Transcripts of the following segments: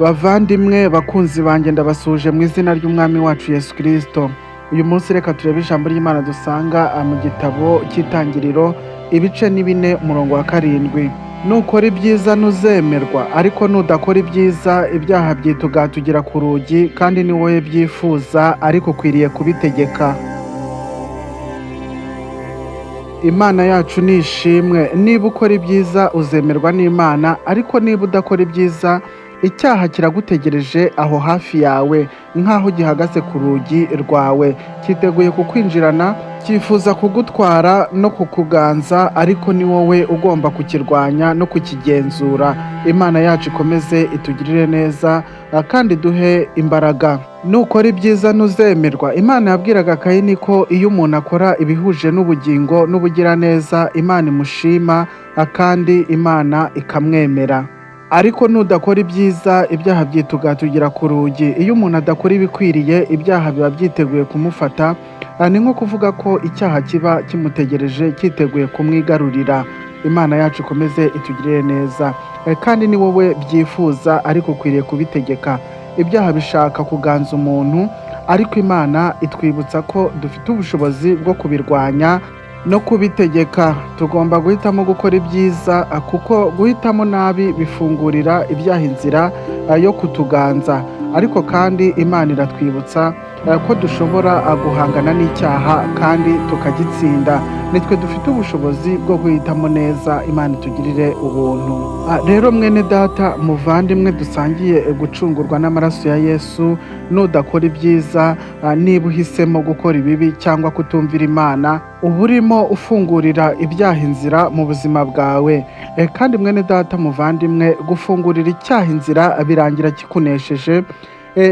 Bavandimwe, bakunzi banjye, ndabasuhuje mu izina ry'Umwami wacu Yesu Kirisito. Uyu munsi reka turebe ijambo ry'Imana dusanga mu gitabo cy'Itangiriro, ibice ni 4, umurongo wa 7. Nukora ibyiza ntuzemerwa, ariko nudakora ibyiza ibyaha byitugatugira ku rugi, kandi ni wowe byifuza, ariko ukwiriye kubitegeka. Imana yacu ni ishimwe. Niba ukora ibyiza uzemerwa n'Imana, ariko niba udakora ibyiza icyaha kiragutegereje aho hafi yawe, nk'aho gihagaze ku rugi rwawe, cyiteguye kukwinjirana, cyifuza kugutwara no kukuganza, ariko ni wowe ugomba kukirwanya no kukigenzura. Imana yacu ikomeze itugirire neza kandi duhe imbaraga. Nukora ibyiza ntuzemerwa. Imana yabwiraga Kayini ko iyo umuntu akora ibihuje n'ubugingo n'ubugiraneza, Imana imushima kandi Imana ikamwemera. Ariko nudakora ibyiza ibyaha byitugatugira ku rugi. Iyo umuntu adakora ibikwiriye, ibyaha biba byiteguye kumufata. Ni nko kuvuga ko icyaha kiba kimutegereje, cyiteguye kumwigarurira. Imana yacu ikomeze itugirire neza. Kandi ni wowe byifuza, ariko ukwiriye kubitegeka. Ibyaha bishaka kuganza umuntu, ariko Imana itwibutsa ko dufite ubushobozi bwo kubirwanya no kubitegeka. Tugomba guhitamo gukora ibyiza, kuko guhitamo nabi bifungurira ibyaha inzira yo kutuganza. Ariko kandi Imana iratwibutsa ko dushobora guhangana n'icyaha kandi tukagitsinda. Nitwe dufite ubushobozi bwo guhitamo neza. Imana itugirire ubuntu. Rero mwene data muvandimwe dusangiye gucungurwa n'amaraso ya Yesu, nudakora ibyiza, niba uhisemo gukora ibibi cyangwa kutumvira Imana, uba urimo ufungurira ibyaha inzira mu buzima bwawe. Kandi mwene data muvandimwe, gufungurira icyaha inzira birangira kikunesheje.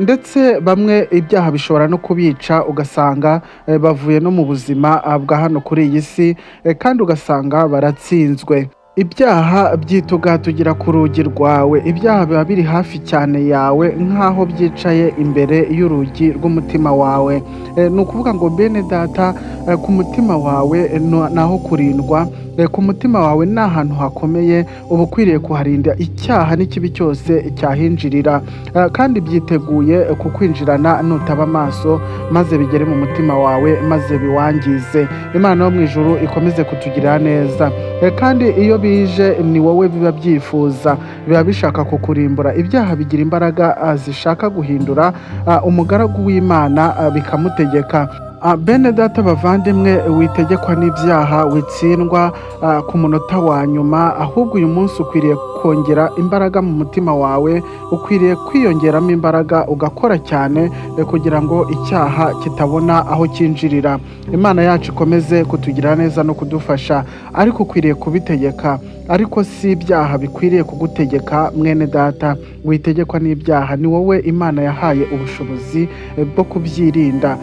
Ndetse bamwe ibyaha bishobora no kubica, ugasanga bavuye no mu buzima bwa hano kuri iyi si, kandi ugasanga baratsinzwe. Ibyaha byitugatugira ku rugi rwawe. Ibyaha biba biri hafi cyane yawe, nk'aho byicaye imbere y'urugi rw'umutima wawe. Ni ukuvuga ngo bene data, ku mutima wawe naho kurindwa. Ku mutima wawe ni ahantu hakomeye, uba ukwiriye kuharinda icyaha n'ikibi cyose cyahinjirira. Kandi byiteguye kukwinjirana nutaba amaso, maze bigere mu mutima wawe maze biwangize. Imana yo mu ijuru ikomeze kutugirira neza. Kandi iyo bije ni wowe biba byifuza, biba bishaka kukurimbura. Ibyaha bigira imbaraga zishaka guhindura umugaragu w'Imana, bikamutegeka. Bene data bavandimwe, witegekwa n'ibyaha, witsindwa ku munota wa nyuma, ahubwo uyu munsi ukwiriye kongera imbaraga mu mutima wawe, ukwiriye kwiyongeramo imbaraga ugakora cyane kugira ngo icyaha kitabona aho cyinjirira. Imana yacu ikomeze kutugirira neza no kudufasha, ariko ukwiriye kubitegeka. Ariko si ibyaha bikwiriye kugutegeka. Mwene data, witegekwa n'ibyaha. Ni wowe Imana yahaye ubushobozi bwo kubyirinda,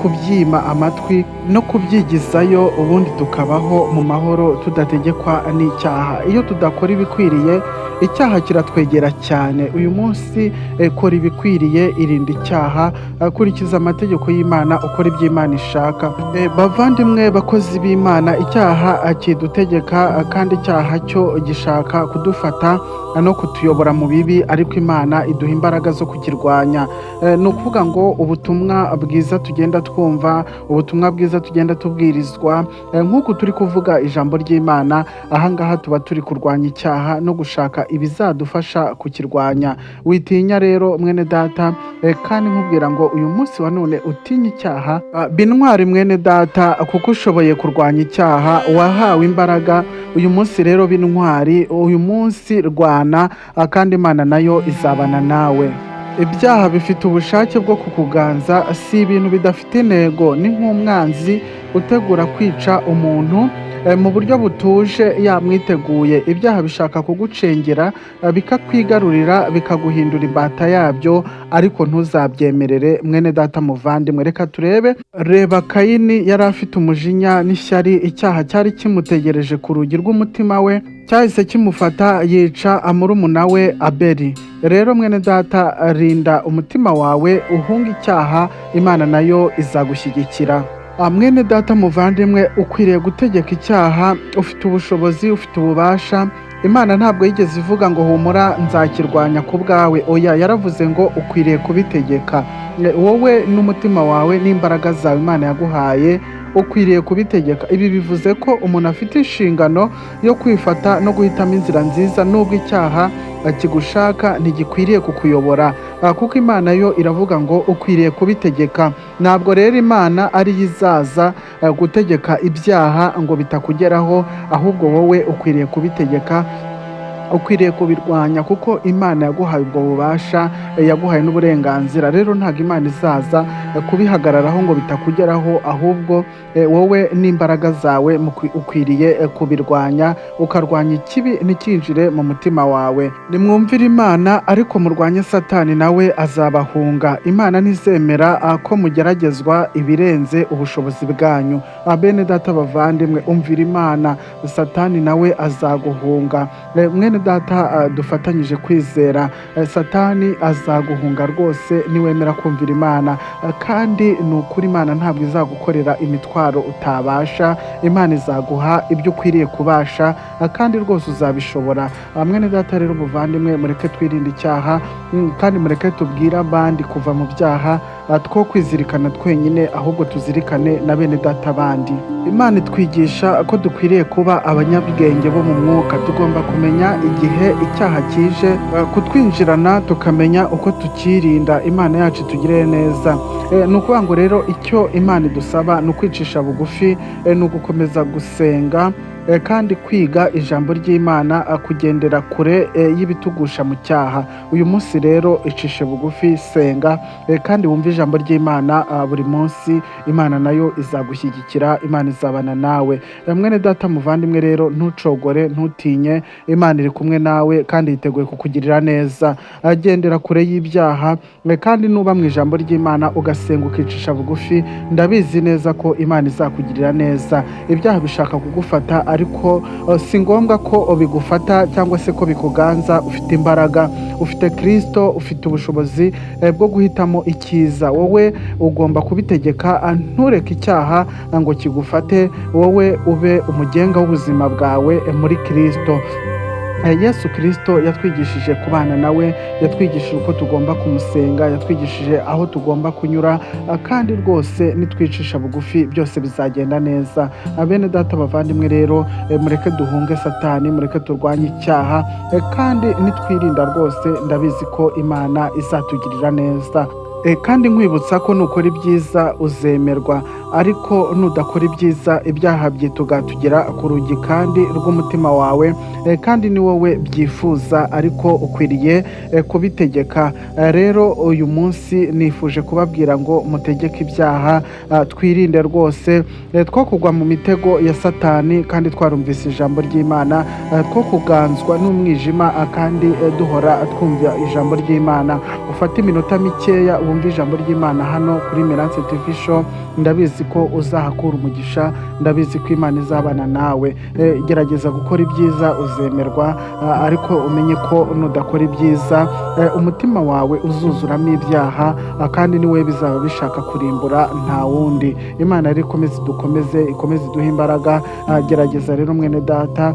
kubyima amatwi no kubyigizayo, ubundi tukabaho mu mahoro tudategekwa n'icyaha. Iyo tudakora ibikwiriye, icyaha kiratwegera cyane. Uyu munsi kora ibikwiriye, irinda icyaha, kurikiza amategeko y'Imana, ukora ibyo Imana ishaka. Bavandimwe, bakozi b'Imana, icyaha kidutegeka, kandi icyaha cyo gishaka kudufata no kutuyobora mu bibi, ariko Imana iduha imbaraga zo kukirwanya. Ni ukuvuga ngo ubutumwa bwiza tugenda twumva, ubutumwa bwiza tugenda tubwirizwa, nk'uku turi kuvuga ijambo ry'Imana ahangaha, tuba turi kurwanya icyaha no gushaka ibizadufasha kukirwanya. Witinya rero mwene data, kandi nkubwira ngo uyu munsi wa none utinye icyaha. Bintwari mwene data, kuko ushoboye kurwanya icyaha, wahawe imbaraga. Uyu munsi rero bintwari, uyu munsi rwana, kandi Imana nayo izabana nawe. Ibyaha bifite ubushake bwo kukuganza, si ibintu bidafite intego. Ni nk'umwanzi utegura kwica umuntu mu buryo butuje yamwiteguye. Ibyaha bishaka kugucengera, bikakwigarurira, bikaguhindura imbata yabyo, ariko ntuzabyemerere mwene data muvandimwe. Reka turebe. Reba Kayini, yari afite umujinya n'ishyari. Icyaha cyari kimutegereje ku rugi rw'umutima we, cyahise kimufata yica murumuna we Abeli. Rero mwene data, rinda umutima wawe, uhunge icyaha, Imana nayo izagushyigikira. Mwene data muvandimwe, ukwiriye gutegeka icyaha. Ufite ubushobozi, ufite ububasha. Imana ntabwo yigeze ivuga ngo humura nzakirwanya ku bwawe. Oya, yaravuze ngo ukwiriye kubitegeka. Wowe n'umutima wawe n'imbaraga zawe Imana yaguhaye ukwiriye kubitegeka. Ibi bivuze ko umuntu afite inshingano yo kwifata no guhitamo inzira nziza. Nubwo icyaha kigushaka, ntigikwiriye kukuyobora, kuko Imana yo iravuga ngo ukwiriye kubitegeka. Ntabwo rero Imana ariyo izaza gutegeka ibyaha ngo bitakugeraho, ahubwo wowe ukwiriye kubitegeka, ukwiriye kubirwanya, kuko Imana yaguhaye ubwo bubasha, yaguhaye n'uburenganzira. Rero ntabwo Imana izaza kubihagararaho ngo bitakugeraho, ahubwo wowe n'imbaraga zawe ukwiriye kubirwanya, ukarwanya ikibi ntikinjire mu mutima wawe. Nimwumvire Imana, ariko murwanye Satani, nawe azabahunga. Imana ntizemera ko mugeragezwa ibirenze ubushobozi bwanyu. Bene data bavandimwe, umvira Imana, Satani nawe azaguhunga. Mwene data dufatanyije kwizera, Satani azaguhunga rwose niwemera kumvira Imana. Kandi ni ukuri, Imana ntabwo izagukorera imitwaro utabasha. Imana izaguha ibyo ukwiriye kubasha, kandi rwose uzabishobora. Mwene data rero muvandimwe, mureke twirinde icyaha, kandi mureke tubwire abandi kuva mu byaha, two kwizirikana twenyine, ahubwo tuzirikane na bene data bandi. Imana itwigisha ko dukwiriye kuba abanyabwenge bo mu mwuka. Tugomba kumenya igihe icyaha kije kutwinjirana, tukamenya uko tukirinda. Imana yacu itugirire neza. Ni ukuvuga ngo rero icyo Imana idusaba ni ukwicisha bugufi, ni ugukomeza gusenga, kandi kwiga ijambo ry'Imana, kugendera kure y'ibitugusha mu cyaha. Uyu munsi rero icishe bugufi, senga, kandi wumve ijambo ry'Imana buri munsi. Imana nayo izagushyigikira, Imana izabana nawe. Mwene data muvandimwe rero, ntucogore, ntutinye. Imana iri kumwe nawe kandi yiteguye kukugirira neza. Gendera kure y'ibyaha, kandi nuba mu ijambo ry'Imana, ugasenga, ukicisha bugufi, ndabizi neza ko Imana izakugirira neza. Ibyaha bishaka kugufata, ariko si ngombwa ko bigufata cyangwa se ko bikuganza. Ufite imbaraga, ufite Kirisito, ufite ubushobozi bwo guhitamo icyiza. Wowe ugomba kubitegeka, ntureke icyaha ngo kigufate. Wowe ube umugenga w'ubuzima bwawe muri Kirisito. Yesu Kirisito yatwigishije kubana nawe, yatwigishije uko tugomba kumusenga, yatwigishije aho tugomba kunyura, kandi rwose nitwicisha bugufi byose bizagenda neza. Bene data bavandimwe rero, mureke duhunge Satani, mureke turwanye icyaha, kandi nitwirinda rwose ndabizi ko Imana izatugirira neza. Kandi nkwibutsa ko nukora ibyiza uzemerwa, ariko nudakora ibyiza ibyaha byitugatugera ku rugi kandi rw'umutima wawe, kandi ni wowe byifuza, ariko ukwiriye kubitegeka. Rero uyu munsi nifuje kubabwira ngo mutegeke ibyaha, twirinde rwose two kugwa mu mitego ya Satani kandi twarumvise ijambo ry'Imana, two kuganzwa n'umwijima kandi duhora twumva ijambo ry'Imana. Ufate iminota mikeya wumve ijambo ry'Imana hano kuri Mirance TV Show. Ndabizi ko uzahakura umugisha, ndabizi ko Imana izabana nawe. Gerageza gukora ibyiza uzemerwa, ariko umenye ko nudakora ibyiza umutima wawe uzuzuramo ibyaha, kandi ni wowe bizaba bishaka kurimbura, nta wundi. Imana rero ikomeze idukomeze, ikomeze iduhe imbaraga. Gerageza rero mwene data,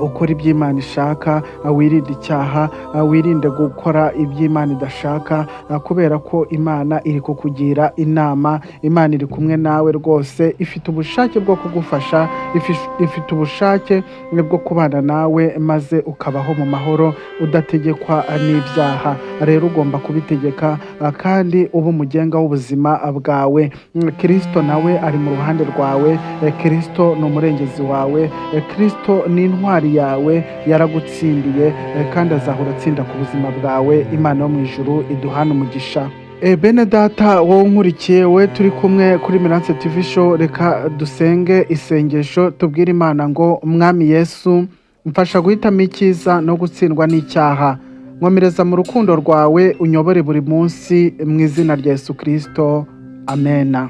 ukora ibyo Imana ishaka, wirinde icyaha, wirinde gukora ibyo Imana idashaka, kubera ko Imana iri kukugira inama. Imana iri kumwe nawe rwose, ifite ubushake bwo kugufasha, ifite ubushake bwo kubana nawe maze ukabaho mu mahoro udategekwa n'ibyaha. Rero ugomba kubitegeka, kandi uba umugenga w'ubuzima bwawe. Kirisito nawe ari mu ruhande rwawe, Kirisito ni umurengezi wawe, Kirisito ni intwari yawe, yaragutsindiye, kandi azahora atsinda ku buzima bwawe. Imana yo mu ijuru iduhane umugisha. Bene data, wowe unkurikiye, we turi kumwe kuri Mirance TV Show, reka dusenge isengesho, tubwire Imana ngo: "Mwami Yesu, mfasha guhitamo icyiza no gutsindwa n'icyaha. Nkomereza mu rukundo rwawe, unyobore buri munsi, mu izina rya Yesu Kirisito, amena."